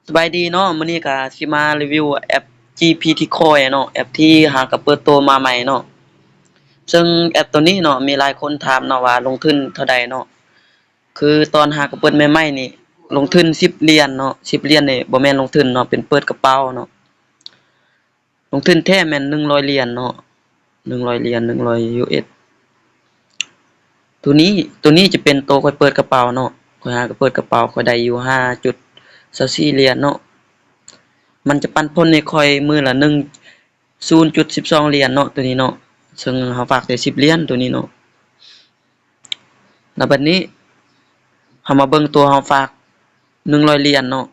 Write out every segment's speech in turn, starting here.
ສະບາຍດີເນາະ, ມື້ນີ້ກະຊິມາຣີວິວແອັບ ຈີພີທີ Coin ເນາະ, ແອັບທີ່ຫາກະເປີດໂຕມາໃໝ່ເນາະ. ເຊິ່ງແອັບໂຕນີ້ເນາະ ມີຫຼາຍຄົນຖາມເນາະວ່າລົງທຶນເທົ່າໃດເນາະ. ຄືຕອນຫາກະເປີດໃໝ່ໆນີ້ ລົງທຶນສິບຫຼຽນເນາະ, ສິບຫຼຽນນີ້ບໍ່ແມ່ນລົງທຶນເນາະ, ເປັນເປີດກະເປົາເນາະ. ລົງທຶນແທ້ແມ່ນໜຶ່ງຮ້ອຍຫຼຽນເນາະ, ໜຶ່ງຮ້ອຍຫຼຽນ, ໜຶ່ງຮ້ອຍ ຢູເອັສ. ໂຕນີ້ ໂຕນີ້ຈະເປັນໂຕຂ້ອຍເປີດກະເປົາເນາະ, ຂ້ອຍຫາກະເປີດກະເປົາ ຂ້ອຍໄດ້ຢູ່ຫ້າຈຸດຊາວສີ່ຫຼຽນເນາະ. ມັນຈະປັນຜົນໃຫ້ຂ້ອຍມື້ລະໜຶ່ງ ສູນຈຸດສິບສອງຫຼຽນເນາະ ໂຕນີ້ເນາະ, ເຊິ່ງເຮົາຝາກແຕ່ສິບຫຼຽນໂຕນີ້ເນາະ. ລະບັດນີ້ເຮົາມາເບິ່ງໂຕເຮົາຝາກໜຶ່ງຮ້ອຍຫຼຽນເນາະ.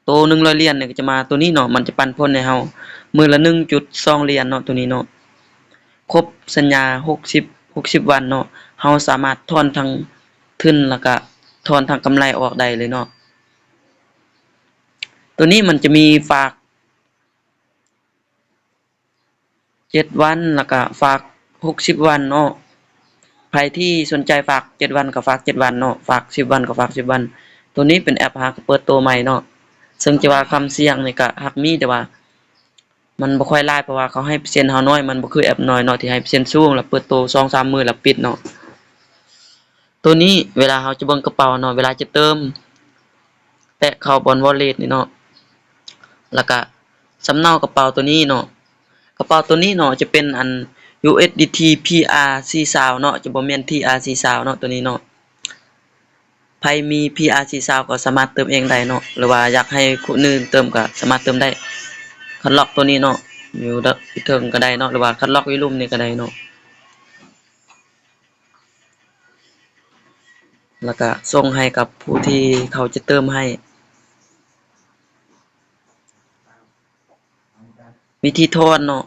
ໂຕໜຶ່ງຮ້ອຍຫຼຽນນີ້ກະຈະມາໂຕນີ້ເນາະ, ມັນຈະປັນຜົນໃຫ້ເຮົາມື້ລະໜຶ່ງຈຸດສອງຫຼຽນເນາະ ໂຕນີ້ເນາະ. ຄົບສັນຍາຫົກສິບ ຫົກສິບວັນເນາະ, ເຮົາສາມາດຖອນທັງທຶນ ລະກະຖອນທັງກຳໄລອອກໄດ້ເລີຍເນາະ. ໂຕນີ້ມັນຈະມີຝາກ ເຈັດວັນ ລະກະຝາກຫົກສິບວັນເນາະ. ໃຜທີ່ສົນໃຈຝາກເຈັດວັນກະຝາກເຈັດວັນເນາະ, ຝາກສິບວັນກະຝາກສິບວັນ. ໂຕນີ້ເປັນແອັບຫາກະເປີດໂຕໃໝ່ເນາະ, ເຊິ່ງຈະວ່າຄວາມສ່ຽງນີ້ກະຫາກມີ ແຕ່ວ່າມັນບໍ່ຄ່ອຍຫຼາຍ ເພາະວ່າເຂົາໃຫ້ເປີເຊັນເຮົາໜ້ອຍ, ມັນບໍ່ຄືແອັບນ້ອຍເນາະ ທີ່ໃຫ້ເປີເຊັນສູງ ລະເປີດໂຕສອງສາມມື້ລະປິດເນາະ. ໂຕນີ້ເວລາເຮົາຈະເບິ່ງກະເປົາເນາະ, ເວລາຈະເຕີມ ແຕະເຂົ້າບ່ອນ ວໍເລັດ ນີ້ເນາະ, ລະກະສຳເນົາກະເປົາໂຕນີ້ເນາະ. ກະເປົາໂຕນີ້ເນາະ ຈະເປັນອັນ ຢູເອັສດີທີ ພີອາ ສີ່ຊາວເນາະ, ຈະບໍ່ແມ່ນ ທີອາ ສີ່ຊາວເນາະ ໂຕນີ້ເນາະ. ໃຜມີ ພີອາ ສີ່ຊາວ ກະສາມາດເຕີມເອງໄດ້ເນາະ, ຫຼືວ່າຢາກໃຫ້ຄົນອື່ນເຕີມກະສາມາດເຕີມໄດ້. ຄັດລອກໂຕນີ້ເນາະ, ຢູ່ເທິງກະໄດ້ເນາະ, ຫຼືວ່າຄັດລອກຢູ່ລຸ່ມນີ້ກະໄດ້ເນາະ. ລະກະສົ່ງໃຫ້ກັບຜູ້ທີ່ເຂົາຈະເຕີມໃຫ້. ວິທີຖອນເນາະ,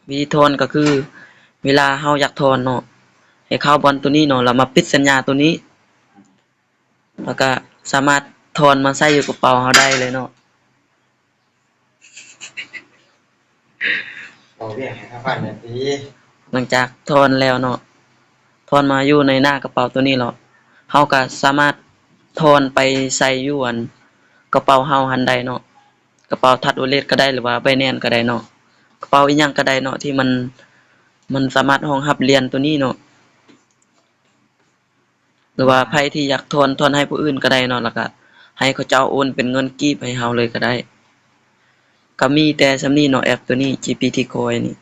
ວິທີຖອນກະຄື ເວລາເຮົາຢາກຖອນເນາະ ໃຫ້ເຂົ້າບ່ອນໂຕນີ້ເນາະ, ລະມາປິດສັນຍາໂຕນີ້ ລະກະສາມາດຖອນມາໃສ່ຢູ່ກະເປົາເຮົາໄດ້ເລີຍເນາະ. ເວົ້າວຽກໃຫ້ເຂົາຟັງແດ່ຕິ. ຫຼັງຈາກຖອນແລ້ວເນາະ, ຖອນມາຢູ່ໃນໜ້າກະເປົາໂຕນີ້ເນາະ, ເຮົາກະສາມາດຖອນໄປໃສ່ຢູ່ອັນກະເປົາເຮົາຫັ້ນໄດ້ເນາະ, ກະເປົາທັດວໍເລັດກະໄດ້ ຫຼືວ່າໄບແນນກະໄດ້ເນາະ, ກະເປົາອີ່ຫຍັງກະໄດ້ເນາະ ທີ່ມັນ ມັນສາມາດຮອງຮັບຫຼຽນໂຕນີ້ເນາະ. ຫຼືວ່າໃຜທີ່ຢາກຖອນ ຖອນໃຫ້ຜູ້ອື່ນກະໄດ້ເນາະ, ລະກະໃຫ້ເຂົາເຈົ້າໂອນເປັນເງິນກີບໃຫ້ເຮົາເລີຍກະໄດ້. ກະມີແຕ່ສ່ຳນີ້ເນາະ ແອັບໂຕນີ້ ຈີພີທີ Coin ນີ້.